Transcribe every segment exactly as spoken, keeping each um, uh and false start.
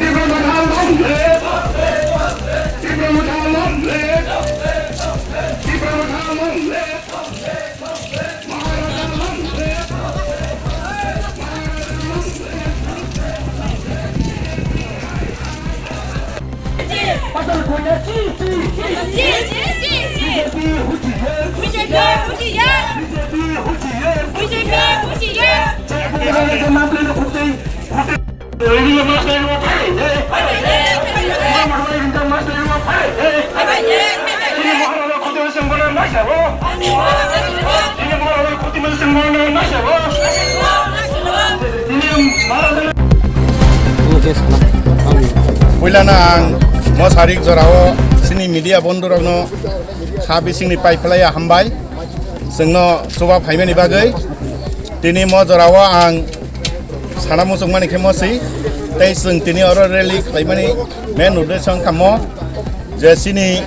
Tipra Motha long live! Tipra Motha long live! Tipra Motha long live! Maharaja long live! Maharaja long live! Patal Konya chi chi! Chi, chi, chi, chi! B J P huchi ye! B J P huchi ye! B J P huchi ye! B J P huchi ye! Jai Bhogale ke mamle no khutei, khutei. Ini mas lain mau pare, eh? Ini mas lain mau pare, eh? Ini mahal lo khutei sembana mas ya, lo? Ini mahal lo khutei sembana mas ya, lo? Ini mahal lo Puilano ang mo sarik jorao chini media bondhurokno kha bisingni pai phlaiya hambai. Chwngno chuba phaimani bagwi tini mo jorao ang sana muchungmani khe mosi tei chwng tini oro rally khlaimani main uddesho wngkha mo je chini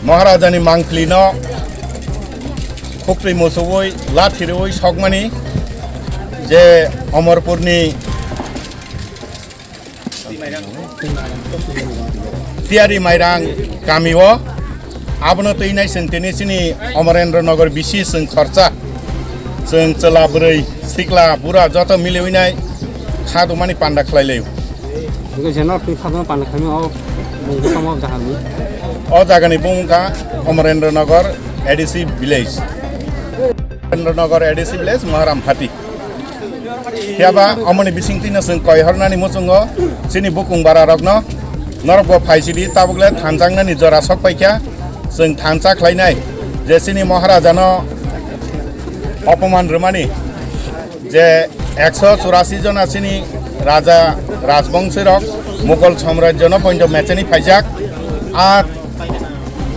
Maharajani mangphlino khukri muchugwi lathi rwui sokmani je Omorpurni Tiyari Mairang kamio abono twi nai chwng tini chini Amarendra Nagar bisi chwng khorcha chwng chwla bwrwi sikla bura joto miliwi nai kha dumani panda khlai laio. Bwkhe jeno twi kha dumani panda khlaimani o bung bwsamo jahani. O jagani bung wngkha Amarendra Nagar A D C village. Amarendra Nagar A D C village Maharam Phati. Phiya ba omoni bisingtwino chwng koi hornani muchungo chini bukung bara rokno norok bo phai sidi tabuk le thanjaknani jora sok paikha chwng thansa khlainai je chini Maharajano opoman rwmani je ekso churasi jona chini raja rajbongsi rok Mughal samrajyono poito mechani phaijak a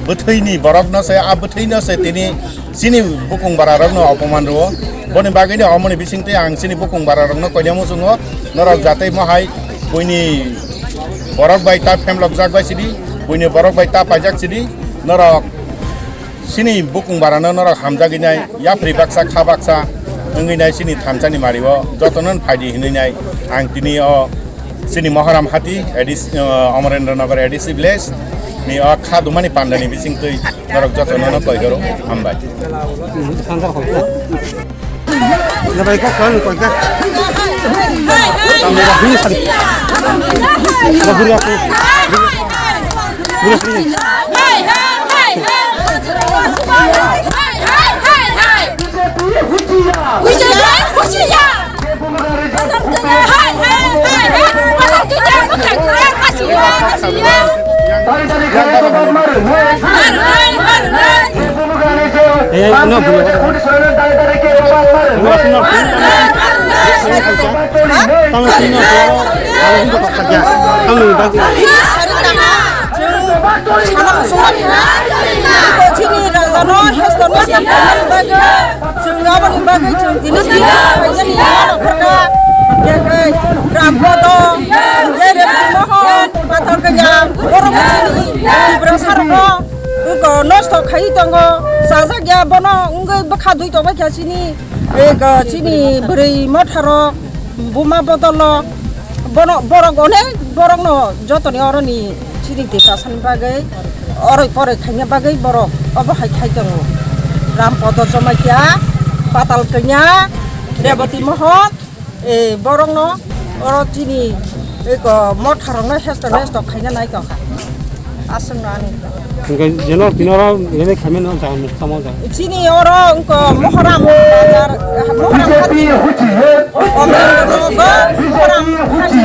bwthwini borokno se a bwthwino se tini chini bukung bara rokno opoman rwo. Boni bagwino omoni bisingtwi ang chini bukung bara rokno koina muchungo norok jatwi mohai buini borok bai ta phemlok jak bai sidi buini borok bai ta paijak sidi norok chini bukung bara no norok hamjagwi nai yapri baksa kha baksa wngwi nai chini thansa ni mari o jotono phaidi hinwi nai ang tini o chini Mohoram Hati A D C, uh, Amarendra Nagar A D C village ni o kha dumani panda ni bising twi norok jotono no koi horo hambai. Chini rajano hesto no bagwi, chwng aboni bagwi chwng tini tini khaijani ano khorka, je khe Ram Podo, je Rebati Mohon, Pathar Kanya, borok chini Tiprasa rokno wngkha nosto khaiwi tongo, chajak ya bono wngwi bwkha dui tongbai kha chini, ego chini bwrwi motha rok. Buma bodolo bono borok onek borokno jotoni oroni chini Tiprasani bagwi oroi poroi khaina bagwi borok obo hai khai tongo. Ram Podo Jamatia, Patal Kanya, Rebati Mohon, e borokno oro chini eko motharokno hesto nesto khaina nai tongkha. Aswk no ani. Hingke jeno tini oro rally khaimani o jaga ni tamo jaga. Chini oro wngkha Mohoram bazar, Mohoram hati. Omrang rogo Mohoram hati.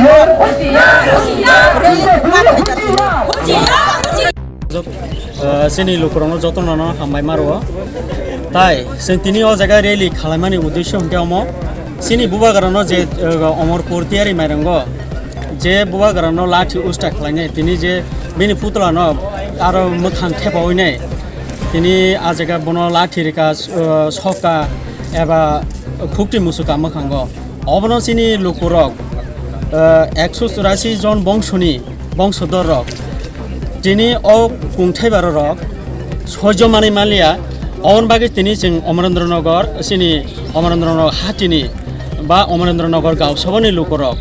Rally ma khaijak chini. Ah, chini lukurokno jotono no hambai ma rwo. Tai chwng tini o jaga rally khalaimani uddesho hwnkhe omo. Chini bubagrano je, eh, Omorpur tiyari mairango, je bubagrano lathi usta khlainai, tini je bini putla no aro mwkhang thepawi nai, tini a jaga bono lathi rika, eh, soka eba khukti musuka mwkhango. Obono chini lukurok, eh, ekso churasi jon bongsoni bongsodor rok. Tini o kungthai barorok soijo manwi manliya, oboni bagwi tini chwng Amarendra Nagar, chini Amarendra Nagar hatini ba Amarendra Nagar gausabani lukurok,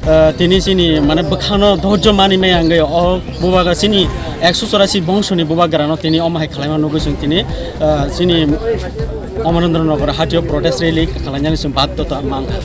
eh, tini chini mane bwkhano dhorjo manwi maya wngwi o bubagra chini ekso churasi bongsoni bubagrano tini omo hai khwlaima nugwi chwng tini, eh, chini Amarendra Nagar hatio protest rally khwlainani chwng baddhota mankha.